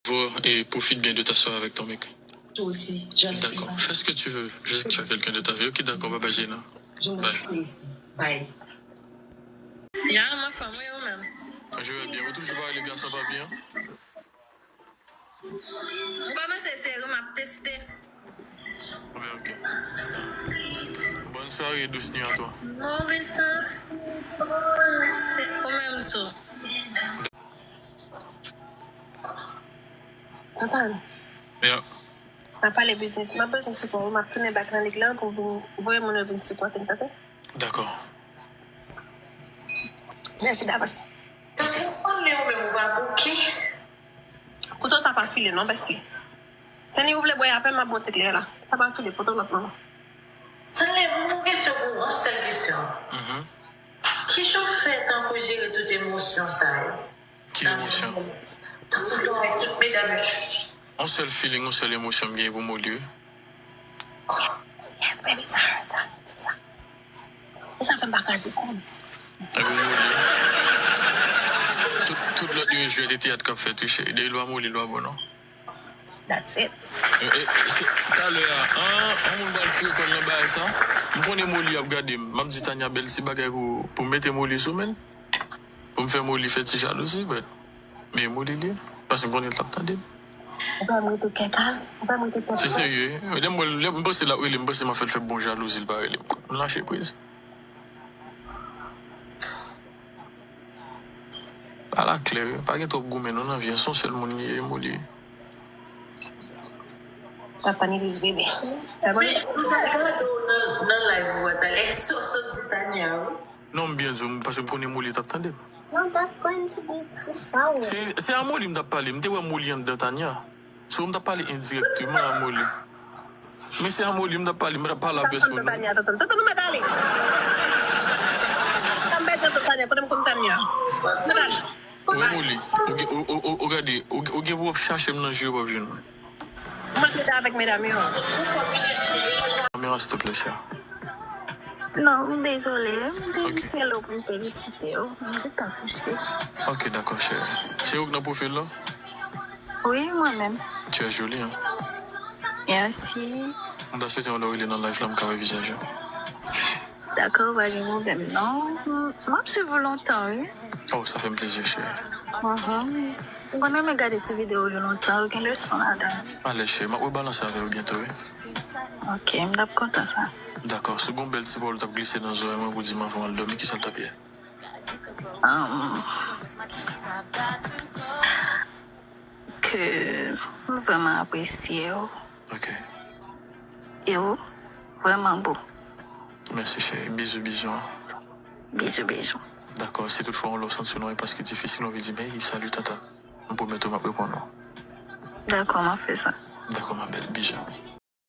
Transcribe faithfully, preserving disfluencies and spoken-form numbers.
Bon, et profite bien de ta soirée avec ton mec. Toi aussi, j'arrête. D'accord. Fais ce que tu veux. Je sais que tu as quelqu'un de ta vie. Ok, d'accord, bye bye, Zena. Bye. Bye. Ya, ma femme, oui, ou menm. Je vais bien. Ou toujou pa rele gason papi, hein? M kòmanse sere, m ap teste. Bon, ok. Bonne soirée, douce nuit à toi. Bon, bon tan, se ou menm tou. Tantan, yeah, n ap pale biznis. M ap bezwen sipò w. M ap tounen back nan lig lan pou vin voye moun yo vin sipòte m, tande? Dakò. Mèsi davans. Tantan, fanmi ou menm ou pa bouke. Kouto sa pa file non, besti. Se ni ou vle bwè avè m, m ap bon ti klè la. Sa pa file, pote lòt non. Tantan, m gen kesyon pou ou, yon sèl kesyon. Mhm. Kijan w fè tankou jere tout emosyon sa yo? Ki emosyon? Tankou lè w avèk tout medam yo. Yon sèl feeling, yon sèl emosyon m genyen pou Molly, wi. Oh, yes, baby, it's her time. Di sa. Di sa fè m pa kraze kò m. Epi Molly. Tout, tout lòt yo e jwèt e teyat k ap fèt, wi, cheri. Depi l pa Molly, l pa bon, non. That's it. E, e, se, talè a, an, an moun pral fouye kò l nan bagay sa. M konnen Molly ap gade m. M ap di Tania bèl ti bagay pou, pou m mete Molly sou men l. Pou m fè Molly fè ti jalouzi, but, men Molly li ye. Paske m konnen l t ap tande m. Ou pa mete kè kal, ou pa mete tèt. Se serye, wi. Lè m wè l, lè m panse l ap rele m, m panse m ap fè l fè bon jalouzi, l pa rele m. M lache priz. Pale a klè, wi. Pa gen twòp goumen non nan vi a. Se yon sèl moun li ye, Molly. Papa ni dis bebe. Se, m t ap gade w nan, nan live ou a talè. So, so di Tania, wi. Non, m byen di w, paske m konnen Molly t ap tande m. No, that's going to be too sour. Se, se a Molly m t ap pale. M te wè Molly anndan Tania. So, m t ap pale endirèkteman a Molly. Men se a Molly m t ap pale, m t ap pale a pèsòn, non. Tania, tantan, tantan, nou mèt ale. Sa m pèdi antann Tania, kote m konn Tania. Mèt ale. Wè Molly, ou gen, ou, ou, ou, ou gade, ou, ou gen pou w ap chache m nan je w, w ap jwenn mwen. Mwen te avèk medam yo. Kamera, s'il te plaît, chè. Non, m dezole. M te, ok, jis rele w pou m felisite w. M te tan kouche. Ok, dakò, chè. Se ou k nan pwofil la? Wi, mwen menm. Tu es jolie, hein? Mèsi. M ta swete yon lè w rele nan live la, m ka wè vizaj ou. Dakò, pa gen pwoblèm non. M, m ap swiv ou lontan, wi. Oh, sa fè m plezi, cheri. Mhm. Mwen renmen gade ti videyo w yo lontan, yo gen leson ladan. Alèz, cheri, m ap rebalanse avè w byento, wi. Ok, m t ap kontan sa. Dakò, si w gen yon bèl ti pawòl ou t ap glise nan zòrèy mwen pou di m anvan w al dòmi, kisa l t ap ye? Ahn, ke m vrèman apresye w. Ok. E w vrèman bo. Mèsi, cheri. Bizou, bizou, hein. Bizou, bizou. Dakò, si toutfwa yon lè w santi w nan yon pas ki difisil, w anvi di m, "Hey, salut, tata." M pwomèt ou m ap reponn ou. Dakò, m ap fè sa. Dakò, ma belle. Bizou.